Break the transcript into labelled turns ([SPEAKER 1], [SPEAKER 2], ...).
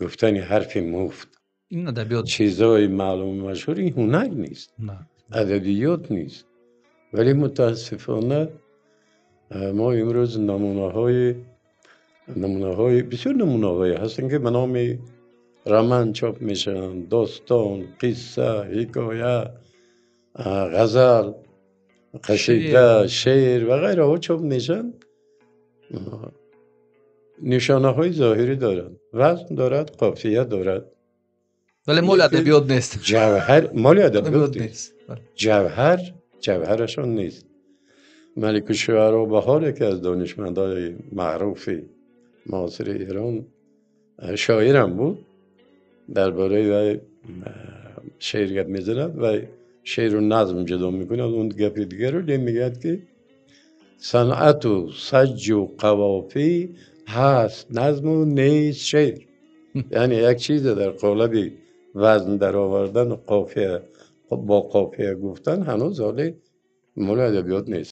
[SPEAKER 1] Гуфтани ҳарфи муфт,
[SPEAKER 2] ин адабиёт,
[SPEAKER 1] чизҳои маълум, машҳур, ин ҳунар нест,
[SPEAKER 2] на,
[SPEAKER 1] адабиёт нест. Вале мутаассифона мо имрӯз намунаҳои бисёр, намунаҳое ҳастанд, ки ба номи роман чоп мешаванд: достон, қисса, ҳикоя, ғазал, қасида, шеър ва ғайраҳо чоп мешаванд. Нишонаҳои зоҳирӣ доранд, вазн дорад, қофия дорад,
[SPEAKER 2] вале моли адабиёт нест.
[SPEAKER 1] Ҷавҳар моли адабиёт нест, ҷавҳарашон нест. Маликушшуаро Баҳор, яке аз донишмандони маъруфи муосири Эрон, шоирам буд, дар бораи вай шеър гап мезанад ва шеъру назм ҷудо мекунад, он гапи дигарро мегӯяд, ки санъату саҷҷу қавофӣ ҳаст назму нест шеър. Яъне як чизе дар қолаби вазн даровардану қофия бо қофия гуфтан ҳанӯз ҳоле моли адабиёт нест.